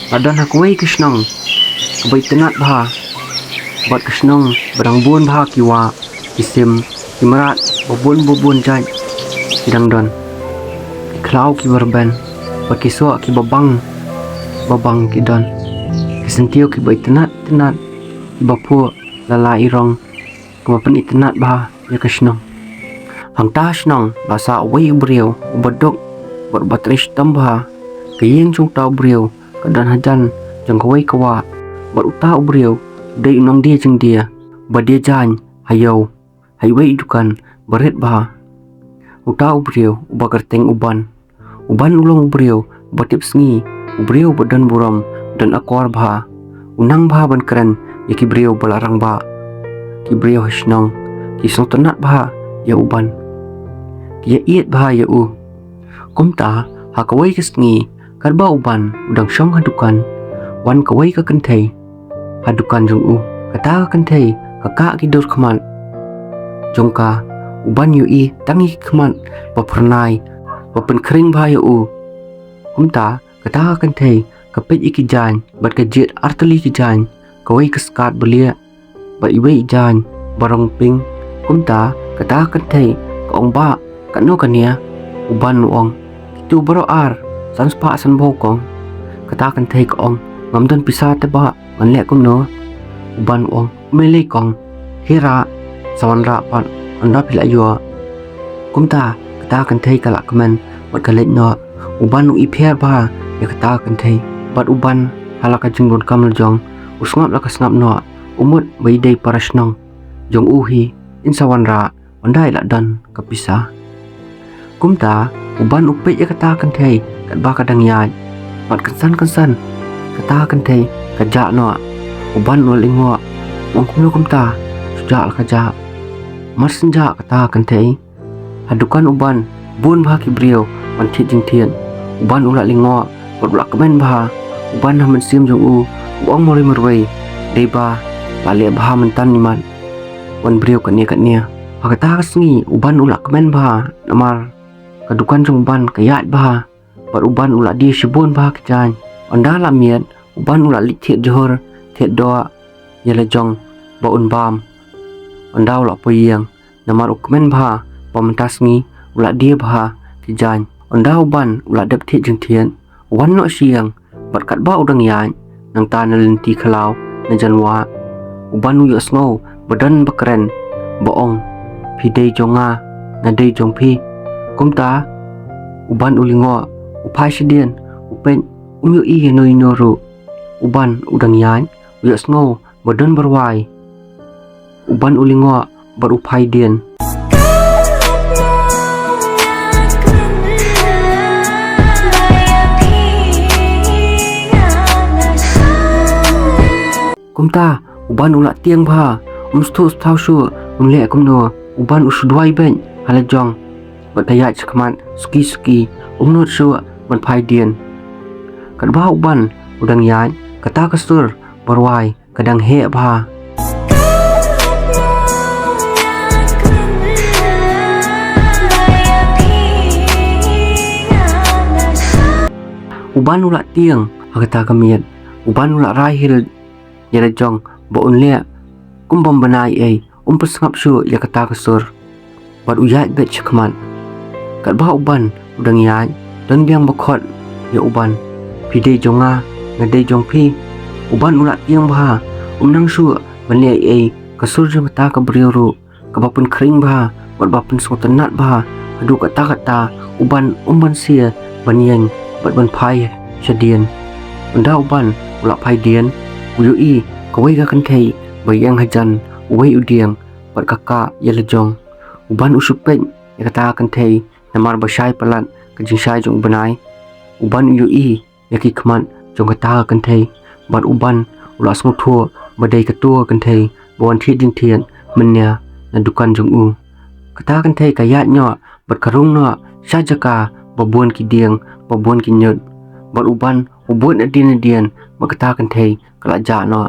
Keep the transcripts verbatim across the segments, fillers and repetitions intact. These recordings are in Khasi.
La don ha kawei ka shnong kaba itynnad bha, bad ka shnong ba dang bun bha ki wah, ki sim, ki mrad, ba bun ba bun jait ki dang don. Ki khlaw kiba rben, bad ki soh kiba bang ba bang ki don. Ki syntiew kiba itynnad itynnad kiba phuh la la i rong, kaba pynitynnad bha ïa ka shnong. Hangta shnong la sah uwei u briew uba duk bad uba trei shitom bha. Ka ïing jong uta u briew ka don hajan jong kawei ka wah, bad uta u briew u dei u nongdie jingdie ba die jaiñ ha ïew ha iwei i dukan ba rit bha. Uta u briew uba kyrteng u Ban. U Ban u long u briew ba tipsngi, u briew ba don burom, don akor bha. U nang bha ban kren ïa ki briew ba la rangbah. Ki briew ha shnong ki sngewtynnad bha ïa u Ban, ki ïaieit bha ïa u. Kumta ha kawei ka sngi, katba u Ban u dang shong ha dukan, wan kawei ka kynthei ha dukan jong u. Kata ka kynthei ka kah ki dur khmat jong ka. U Ban u ïohi tang ïa ki khmat ba phyrnai ba pynkhring bha ïa u. Kumta kata ka kynthei ka peit ïa ki jaiñ bad ka jied artylli ki jaiñ, kawei ka skat ba lieh bad iwei i jaiñ ba rong pink. Kumta kata ka kynthei ka ong, "Bah, katno kane?" U Ban u ong, "Kitu baroh ar san spah san bok kong." Kata ka kynthei ka ong, "Ngam don pisa te bah, ngan leh kumno?" U Ban u ong, "Ym lei kong, hi rah, sa wanrah pat, ynda phi la ïoh." Kumta kata ka kynthei ka la kmen bad ka leit noh. U Ban u ipher bha ïa kata ka kynthei, bad u Ban ha la ka jingdonkam la jong u sngap la ka sngap noh, u mut ba i dei para shnong jong u hi, in sa wanrah ynda i la don ka pisa. Kumta u Ban u peit ïa kata ka kynthei katba ka dang ïaid, bad kynsan kynsan kata ka kynthei ka jah noh. U Ban u la lyngngoh, u ong, "Kumno kumta, shu jah la ka jah?" Mar shen jah kata ka kynthei, ha dukan u Ban bun bha ki briew ban thied jingthied. U Ban u la lyngngoh bad u la kmen bha. U Ban ha mynsiem jong u u ong marwei marwei, "Dei ba la leh bha mynta imat, wan briew kane kane." Ha kata ka sngi u Ban u la kmen bha, namar ka dukan jong u Ban ka ïaid bha, bad u Ban u la die shibun bha ki jaiñ. Ynda la miet, u Ban u la leit thied jhur thied doh ïa la jong ba un bam, ynda u la poi ïing, namar u kmen bha ba mynta sngi u la die bha ki jaiñ. Ynda u Ban u la dep thied jingthied, u wan noh sha ïing, bad katba u dang ïaid, nangta na lynti khlaw, na jan wah, u Ban u ïohsngew ba don ba kren ba ong, "Phi dei jong nga, nga dei jong phi." Kumta u Ban u lyngngoh, u phai shadien, u peit, um ïohi ïano ïano ruh. U Ban u dang ïaid, u ïohsngew ba don ba rwai. U Ban u lyngngoh bad u phai dien. Kumta u Ban u la tieng bha, um sngewthuh sngewthaw shuh un leh kumno. U Ban u shu duwai beit ha la jong bad ka ïaid shakhmat suki suki, um nud shuh ban phai dien. Katba u Ban u dang ïaid, kata ka sur ba rwai ka dang heh bha. U Ban u la tieng ha kata ka miet. U Ban u la rai hi ïa la jong ba un leh kum bym bna ei ei, um pynsngap shuh ïa kata ka sur, bad u ïaid beit shakhmat. Katba u Ban u dang ïaid, don biang ba khot ïa u Ban, "Phi dei jong nga, nga dei jong phi." U Ban u la tieng bha, um nang shuh ban leh ei ei. Ka sur jong kata ka briew ruh kaba pynkhring bha bad ba pynsngewtynnad bha. Haduh katta katta u Ban um banse ban ïeng bad ban phai shadien. Ynda u Ban u la phai dien, u ïohi kawei ka kynthei ba ïeng hajan uwei u dieng bad ka kah ïa la jong. U Ban u shu peit ïa kata ka kynthei, namar ba shai palat ka jingshai jong u bnai. U Ban u ïohi ïa ki khmat jong kata ka kynthei, bad u Ban u la sngewthuh ba dei kato ka kynthei ba wan thied jingthied mynne na dukan jong u. Kata ka kynthei ka ïaid noh bad ka rung noh sha jaka ba bun ki dieng, ba bun ki ñiut, bad u Ban u bud nadien nadien bad kata ka kynthei ka la jah noh.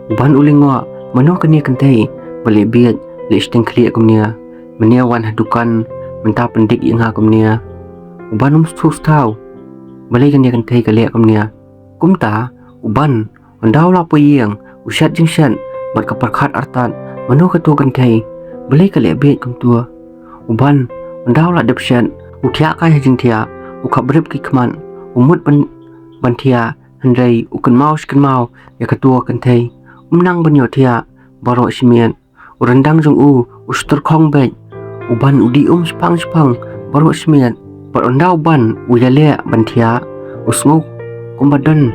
U Ban u lyngngoh, mano kane ka kynthei ba leh bieit, leh shiteng khlieh kumne? Mynne wan ha dukan, mynta pyndik ïa nga kumne. U Ban um sngewthuh sngewthaw balei kane ka kynthei ka leh kumne. Kumta u Ban, ynda u la poi ïing, u shet jingshet bad ka pyrkhat artat, mano kato kynthei, balei ka leh bieit kumto. U Ban, ynda u la dep shet, u thiah kai ha jingthiah, u khapbrip ki khmat, u mut ban, ban thiah, hynrei u kynmaw shi kynmaw ïa kato kynthei. Um nang ban ïohthiah baroh shi miet. U ryndang jong u u shu tyrkhong beit. U Ban u dih um shipang shipang baroh shi miet. Bad ynda u Ban u ïaleh ban thiah, u sngew kumba don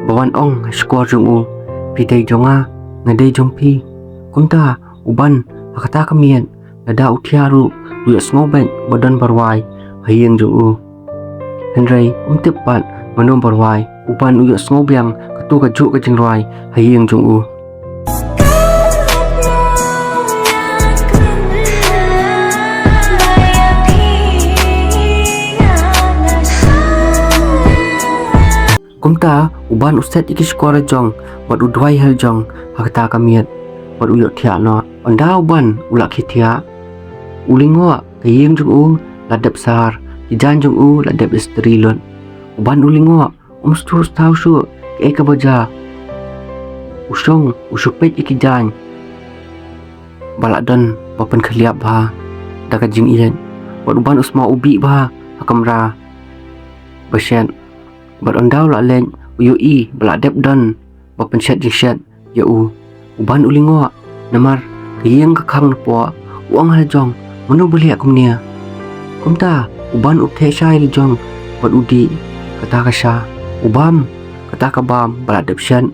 ba wan ong ha shkor jong u, "Phi dei jong nga, nga dei jong phi." Kumta u Ban ha kata ka miet, lada u thiah ruh, u ïohsngew beit ba don ba rwai ha ïing jong u. Hynrei um tip pat mano ba rwai. U Ban u ïohsngew biang kato kajuh ka jingrwai ha ïing jong u. Kumta u Ban u set ïa ki shkor lajong bad u duwai ha lajong ha kata ka miet bad u ïohthiah noh. Ynda u Ban u la khie thiah, u lyngngoh ka ïing jong u la dep sar, ki jaiñ jong u la dep istri lut. U Ban u lyngngoh, um sngewthuh shuh kaei kaba jia. U shong, u shu peit ïa ki jaiñ ba la don ba pynkhylliap bha da ka jingïeit. Bad u Ban u sma u bih bha ha kamra ba shet. Bad ynda u la leit, u ïohi ba la dep don ba pynshet jingshet ïa u. U Ban u lyngngoh, namar ka ïing ka khang napoh. U ong ha lajong, "Mano ba leh kumne?" Kumta u Ban u theh sha ïa lajong bad u dih kata ka sha. U bam kata ka bam ba la dep shet.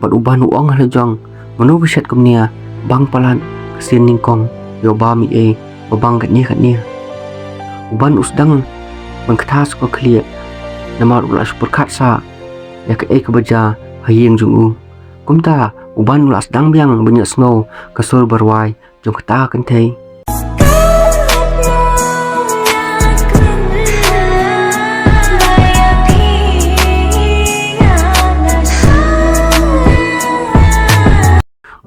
Bad u Ban u ong ha lajong, "Mano ba shet kumne, bang palat ka sien nyngkong, ïoh bam ei ei ba bang katne katne." U Ban u sdang ban kata sa ka khlieh, namar u la shu pyrkhat sa ïa kaei kaba jia ha ïing jong u. Kumta u Ban u la sdang biang ban ïohsngew ka sur ba rwai jong kata ka kynthei.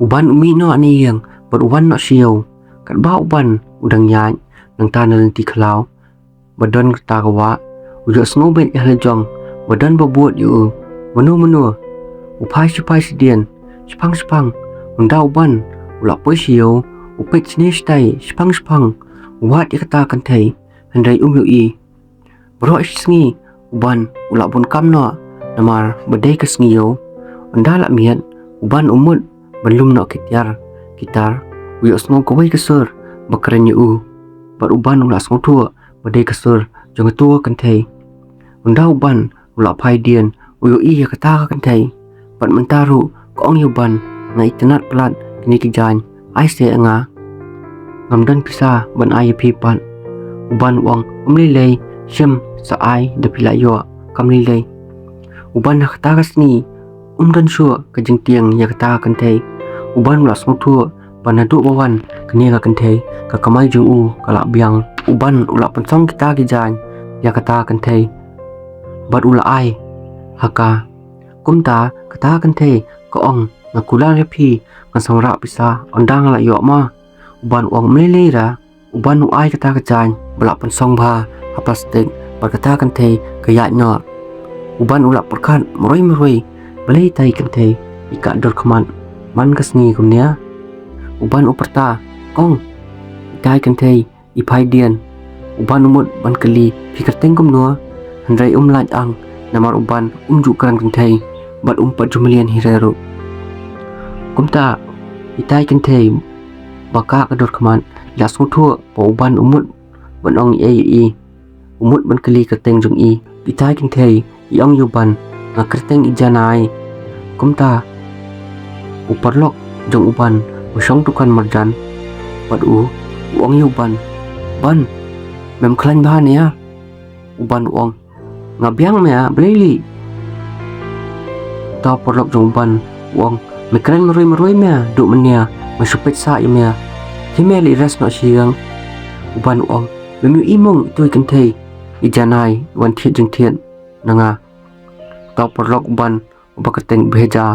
U Ban u mih noh na ïing bad u wan noh sha ïew. Katba u Ban u dang ïaid nangta na lynti khlaw ba don kata ka wah, u ïohsngew beit ïa la jong ba don ba bud ïa u. Mano mano? U phai shi phai shi dien, shipang shipang. Ynda u Ban u la poi sha ïew, u peit shane shatai shipang shipang, u wad ïa kata ka kynthei, hynrei um ïohi. Baroh shi sngi u Ban u la bun kam noh namar ba dei ka sngi ïew. Ynda la miet, u Ban u mut ban lum noh ki tiar ki tar, u ïohsngew kawei ka sur ba kren ïa u. Bad u Ban u la sngewthuh ba dei ka sur jong kato ka kynthei. Ynda u Ban u la phai dien, u ïohi ïa kata ka kynthei. Bad mynta ruh ka ong ïa u Ban, "Nga itynnad palat kine ki jaiñ, ai seh ïa nga. Ngam don pisa ban ai ïa phi pat." U Ban u ong, "Ym lei lei, shim sa ai, da phi la ïoh, kam lei lei." U Ban ha kata ka sngi um don shuh ka jingtieng ïa kata ka kynthei. U Ban u la sngewthuh ba naduh ba wan kane ka kynthei, ka kamai jong u ka la biang. U Ban u la pynsong kita ki jaiñ ïa kata ka kynthei bad u la ai ha ka. Kumta kata ka kynthei ka ong, "Nga kular ïa phi, ngan sa wanrah pisa ynda nga la ïoh mo." U Ban u ong, "Ym lei lei ra." U Ban u ai kata ka jaiñ ba la pynsong bha ha plastik bad kata ka kynthei ka ïaid noh. U Ban u la pyrkhat marwei marwei, "Balei itai kynthei i kah dur khmat man ka sngi kumne?" U Ban u pyrta, "Kong, itai kynthei i phai dien." U Ban u mut ban kylli, "Phi kyrteng kumno?" Hynrei um lait ang namar u Ban um ju kren kynthei bad um pat ju mlien hi re ruh. Kumta itai kynthei ba kah ka dur khmat i la sngewthuh ba u Ban u mut ban ong ei ei, u mut ban kylli kyrteng jong i. Itai kynthei i ong ïa u Ban, "Nga kyrteng i Janai." Kumta u paralok jong u Ban u shong dukan marjan bad u, u ong ïa u Ban, "Ban, mem khlaiñ bha ne ïa?" U Ban u ong, "Nga biang me ïa, balei lei?" Uta u paralok jong u Ban u ong, "Me kren marwei marwei me ïa, duh mynne me shu peit sah ïa me ïa. Te me leit rest noh sha ïing." U Ban u ong, "Mem ïohi mong itei kynthei i Janai wan thied jingthied na nga?" Uta u paralok u Ban uba kyrteng Beja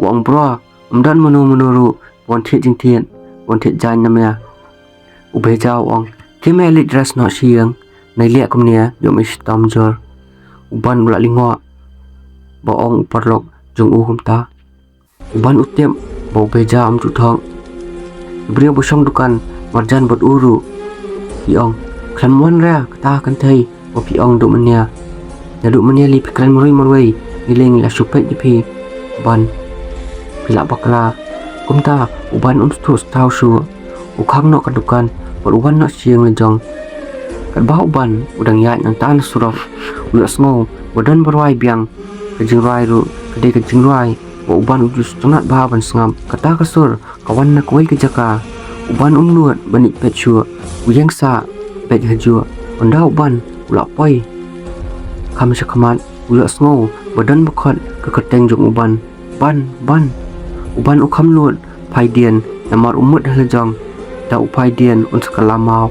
u ong, "Bro, ym don mano mano ruh wan thied jingthied, wan thied jaiñ na me ïa." U Beja u ong, "Te me leit rest noh sha ïing, nai leh kumne ïoh me shitom jur." U Ban u la lyngngoh ba ong u paralok jong u kumta. U Ban u tip ba u Beja um ju thok. Briew ba shong dukan marjan bad u ruh, ki ong, khlem wan re kata ka kynthei ba phi ong duh mynne. Naduh mynne lei phi kren marwei marwei, ngi lei ngi la shu peit ïa phi. Ban, phi la bakla. Kumta u Ban um sngewthuh shuh. U khang noh ka dukan bad u wan noh sha ïing la jong. Katba u Ban u dang ïaid nangta na surok, u ïohsngew ba don ba rwai biang ka jingrwai ruh, ka dei ka jingrwai ba u Ban u ju sngewtynnat bha ban sngap. Kata ka sur ka wan na kawei ka jaka. U Ban um nud ban ïeit peit shuh, u ïeng sah beit hajuh. Ynda u Ban u la poi kham sha khmat, u ïohsngew ba don ba khot ka kyrteng jong u Ban. Ban, Ban. U Ban u kham lut phai dien, namar u mut ha la jong. Da u phai dien un sa kylla maw.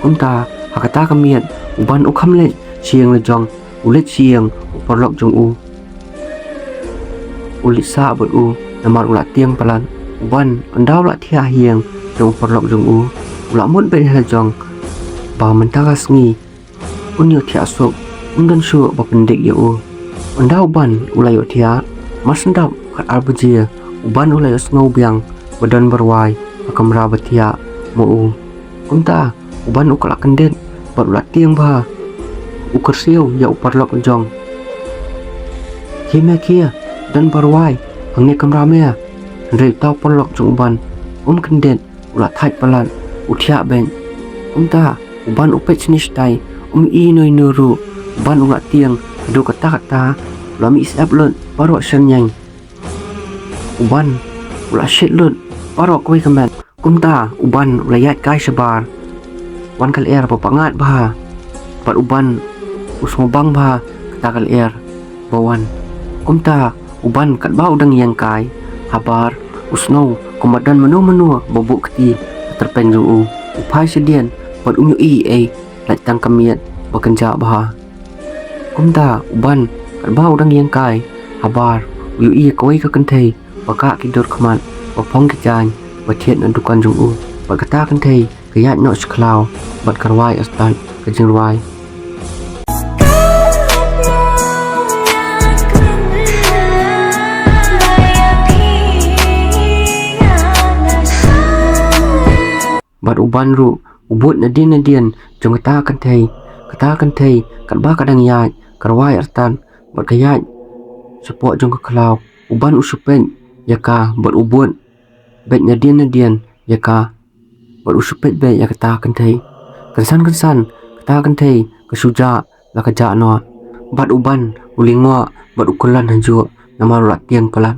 Kumta ha kata ka miet u Ban u kham leit sha ïing la jong, u leit sha ïing u paralok jong u. U leit sah bad u, namar u la tieng palat. U Ban, ynda u la thiah ha ïing jong u paralok jong u, u la mut beit ha la jong ba mynta ka sngi un ïohthiah suk, un don shuh ba pyndik ïa u. Ynda u Ban u la ïohthiah, mar shen dap khatar baje, u Ban u la ïohsngew biang ba don ba rwai ha kamra ba thiah ma u. Kumta u Ban u kylla kyndit bad u la tieng bha. U kyrsiew ïa u paralok jong. Khie me khie, don ba rwai hangne kamra me. Hynrei uta u paralok jong u Ban um kyndit, u la thait palat, u thiah beit. Kumta u Ban u peit shane shatai, um i ïano ïano ruh. U Ban u la tieng haduh katta katta, u la mih syep lut baroh syrñiang. U Ban u la shit lut baroh kawei ka met. Kumta u Ban u la ïaid kai shabar. Wan ka lyer ba pyngngad bha bad u Ban u sngewbang bha kata ka lyer ba wan. Kumta u Ban katba u dang ïeng kai habar, u sngew kumba don mano mano ba buh kti ha tyrpeng jong u. U phai shadien bad um ïohi ei, lait tang ka miet ba kynjah bha. Kumta u Ban katba u dang ïeng kai habar, u ïohi ïa kawei ka kynthei ba kah ki dur khmat, ba phong ki jaiñ, ba thied na dukan jong u. Bad kata ka kynthei ka ïaid noh sha khlaw bad ka rwai artat ka jingrwai. Bad u Ban ruh u bud nadien nadien jong kata ka kynthei. Kata ka kynthei katba ka dang ïaid ka rwai artat bad ka ïaid shapoh jong ka khlaw. U Ban u shu peit ïa ka bad u bud beit nadien nadien ïa ka bad u shu peit beit ïa kata ka kynthei. Kynsan kynsan kata ka kynthei ka shu jah la ka jah noh. Bad u Ban u lyngngoh bad u kyllon hajuh namar u la tieng palat.